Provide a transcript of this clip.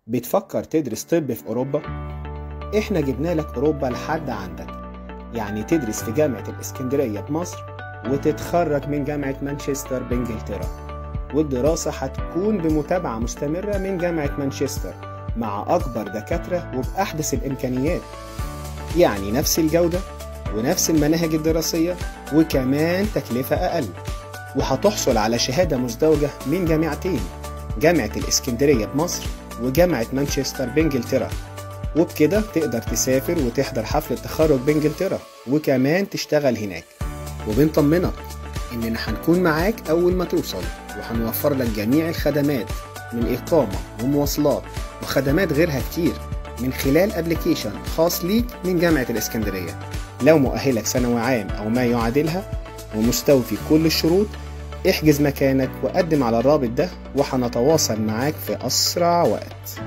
بتفكر تدرس طب في أوروبا؟ إحنا جبنا لك أوروبا لحد عندك، يعني تدرس في جامعة الإسكندرية بمصر وتتخرج من جامعة مانشستر بإنجلترا، والدراسة هتكون بمتابعة مستمرة من جامعة مانشستر مع أكبر دكاترة وبأحدث الإمكانيات، يعني نفس الجودة ونفس المناهج الدراسية وكمان تكلفة أقل، وهتحصل على شهادة مزدوجة من جامعتين، جامعة الإسكندرية بمصر وجامعة مانشستر بإنجلترا، وبكده تقدر تسافر وتحضر حفلة تخرج بإنجلترا وكمان تشتغل هناك. وبنطمنك إننا هنكون معاك أول ما توصل، وهنوفر لك جميع الخدمات من إقامة ومواصلات وخدمات غيرها كتير من خلال application خاص ليك من جامعة الإسكندرية. لو مؤهلك ثانوي عام أو ما يعادلها ومستوفي كل الشروط، احجز مكانك وقدم على الرابط ده وهنتواصل معاك في أسرع وقت.